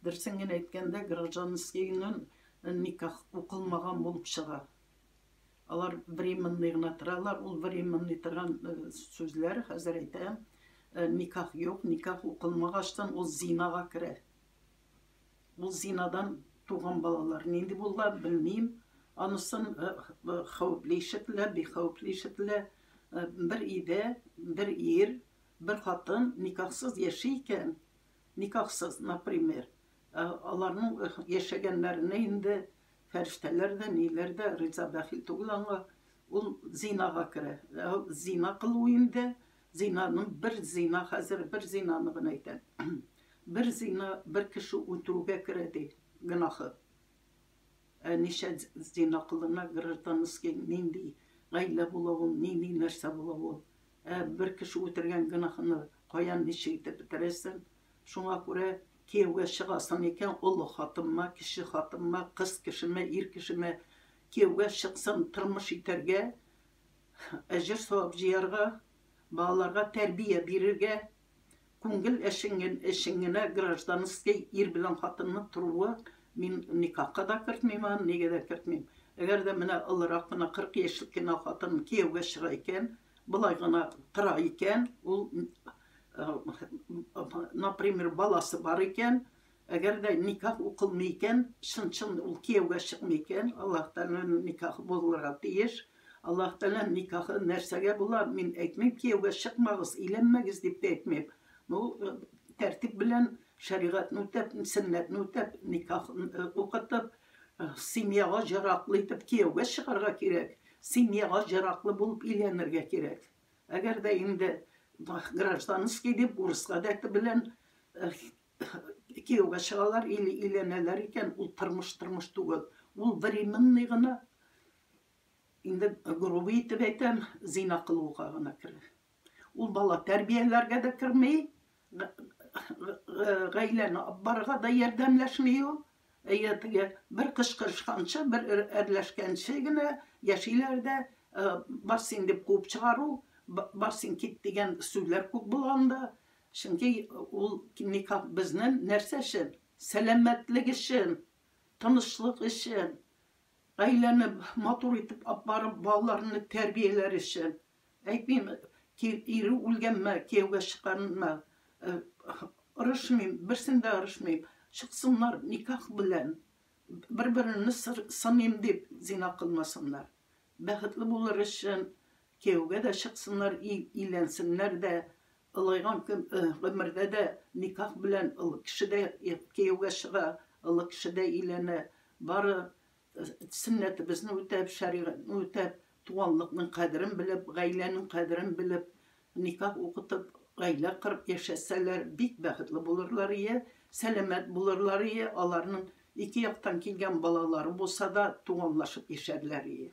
Дөресен генә әйткәндә, гражданскийның никах укылмаган булып чыга. Алар временный гына торалар. Ул временный торган сүзләр, хәзер әйтәм, никах юк, никах укылмагачтан ул зинага керә. Ул зинадан туган балалар нинди була, белмим. Анысын хәвефле ишетелә, бик хәвефле ишетелә. Бер өйдә бер ир, бер хатын никахсыз яши икән, никахсыз, например, аларның яшәгәннәренә инде фәрештәләр дә, ниләр дә риза бәхил түгел аңа. Ул зинага керә. Зина кылу инде, зинаның бер зина хәзер бер зинаны гына әйтәм. Бер зина бер кеше үтерүгә керә ди, гөнаһы. Ә ничә зина кылына гражданский, нинди гаилә була ул, нинди нәрсә була ул. Ә бер кеше үтергән гөнаһны каян ничек итеп бетерәсең? Шуңа күрә кияүгә чыгасың икән, олы хатынмы, кече хатынмы, кыз кешеме, ир кешеме, кияүгә чыксын, тормыш итәргә, әҗер-савап җыярга, балаларга тәрбия бирергә, Күңел өчен генә гражданский ир белән хатынның торуы, мин никахка да кертмим аны, нигә дә кертмим. Әгәр дә менә олырак кына, 40 яшьлек кенә хатын кияүгә чыга икән, болай гына тора икән, ул, например, баласы бар икән, әгәр дә никах укылмый икән, чын-чын ул кияүгә чыкмый икән, Аллаһ Тәгаләнең никахы бозылырга тиеш. Аллаһ Тәгаләнең никахы нәрсәгә була, мин әйтмим, кияүгә чыкмагыз, өйләнмәгез дип тә әйтмим. Ну, тәртип белән шәригатьне үтәп, сөннәтне үтәп, никах укытып, семьяга җараклы итеп кияүгә чыгарга кирәк, семьяга җараклы булып өйләнергә кирәк. Әгәр дә инде гражданский дип урыс гадәте белән кияүгә чыгалар или өйләнәләр икән, ул тормыш тормыш түгел. Ул временный гына, инде грубый итеп әйтәм, зина кылуга гына керә. Ул бала тәрбияләргә дә керми, гаиләне алып барырга да ярдәмләшми ул. Әйе, теге бер кычкырышканчы, бер әрләшкәнче генә яшиләр дә, бар син дип куып чыгару, бар син кит дигән сүзләр күп була анда. Чөнки ул никах безнең нәрсә өчен? Сәламәтлек өчен, тынычлык өчен, гаиләне матур итеп алып барып, балаларны тәрбияләр өчен. Әйтмим, ире үлгәнме, кияүгә чыкканмы, орышмыйм, берсен дә орышмыйм. Чыксыннар никах белән, бер-береңне сыныйм дип зина кылмасыннар. Бәхетле булыр өчен кияүгә дә чыксыннар, өйләнсеннәр дә, олайган гомердә дә никах белән олы кеше дә кияүгә чыга, олы кеше дә өйләнә. Бары сөннәтебезне үтәп, шәригатьне үтәп, туганлыкның кадерен белеп, гаиләнең кадерен белеп, никах укытып, гаилә корып яшәсәләр, бик бәхетле булырлар ие, сәламәт булырлар ие, аларның ике яктан килгән балалары булса да, туганлашып яшәрләр ие.